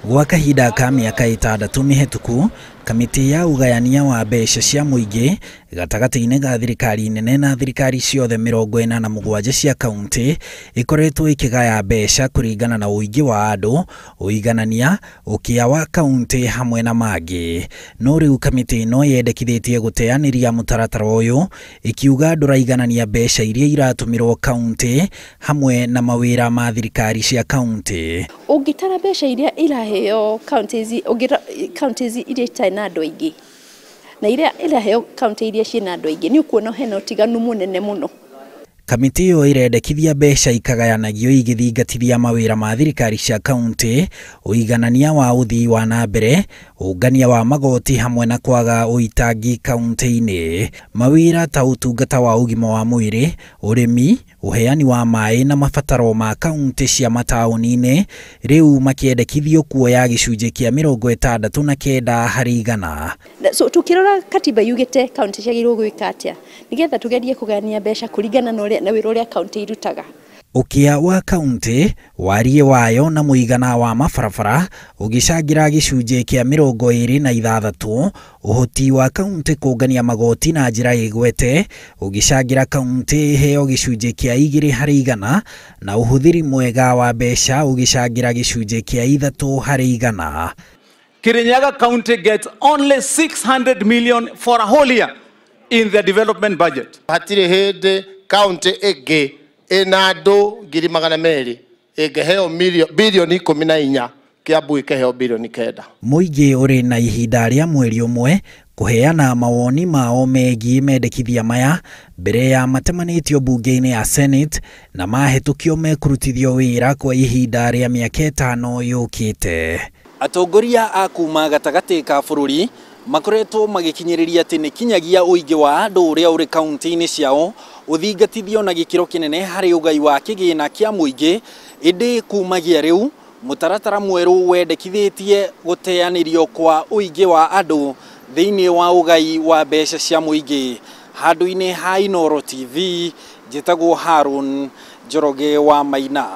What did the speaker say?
Gwa kahinda ka mĩaka 6 mĩhetũku, kamĩtĩ ya ũgayania wa mbeca cia mũingĩ gatagatĩ-inĩ ga thirikari nene na thirikari ciothe 47 cia kaunti ĩkoretwo ĩkĩgaya mbeca kũringana na ũingĩ wa andũ, ũiganania, ũkĩa wa kaunti hamwe na mangĩ. No rĩu kamĩtĩ ĩno yendekithĩtie gũteanĩria mũtaratara ũyũ, ĩkiuga ndũraiganania mbeca iria iratũmĩrwo kaunti hamwe na mawĩra ma thirikari cia kaunti. Ũngĩtara mbeca iria iraheo counties iria itarĩ na andũ aingĩ na iria iraheo kaunti iria ciĩna andũ aingĩ, nĩ ũkuona hena ũtiganu mũnene mũno. Kamĩtĩ ĩyo ĩrendekithia mbeca ikagayanagio igĩthingatithia mawĩra ma thirikari cia kaunti, ũiganania wa ũthii wa na mbere, ũngania wa magoti hamwe na kwaga ũitangi kaunti-inĩ. Mawĩra ta ũtungata wa ũgima wa mwĩrĩ, ũrĩmi, ũheani wa maĩ na mabataro ma kaunti cia mataũni-inĩ rĩu makĩendekithio kuoya gĩcunjĩ kĩa 69 harĩ igana. So tukirora katiba yugĩte kaunti ciagĩrĩirwo gwĩka atĩa nĩgetha tũgerie kũgayania mbeca kũringana na ũrĩa na wĩra ũrĩa kaunti irutaga. Ũkĩa wa kaunti, wariĩ wayo na mũigana wa mabarabara ũgĩcangĩra gĩcunjĩ kĩa 26, ũhoti wa kaunti kũngania magoti na njĩra ĩgwete ũgĩcangĩra kaunti ĩheo gĩcunjĩ kĩa 2 harĩ igana, na ũhũthĩri mwega wa mbeca ũgĩcangĩra gĩcunjĩ kĩa 3 harĩ igana. Kirinyaga County gets only 600 million for a whole year in their development budget. Hatirĩ hĩndĩ kaunti ĩngĩ ĩna andũ 200,000 ĩngĩheo bilioni 14, Kiambu ĩkĩheo bilioni 9. Mũingĩ ũrĩ na ihinda rĩa mweri ũmwe kũheana mawoni mao megiĩ mendekithia maya mbere ya matemanĩtio bunge-inĩ ya Senate na mahĩtũkio mekũrutithio wĩra kwa ihinda rĩa mĩaka 5 yũkĩte. Atongoria a kuma gatagatĩ ka bũrũri makoretwo magĩkinyĩrĩria atĩ nĩ kinyagia ũingĩ wa andũ ũrĩa ũrĩ kaunti-inĩ ciao ũthingatithio na gĩkĩro kĩnene harĩ ũgai wa kĩgĩna kĩa mũingĩ, ĩndĩ kumagia rĩu mũtaratara mwerũ wendekithĩtie gũteanĩrio kwa ũingĩ wa andũ thĩinĩ wa ũgai wa mbeca cia mũingĩ. Handũ-inĩ ha Inooro TV, njĩtagwo Harun Njoroge wa Maina.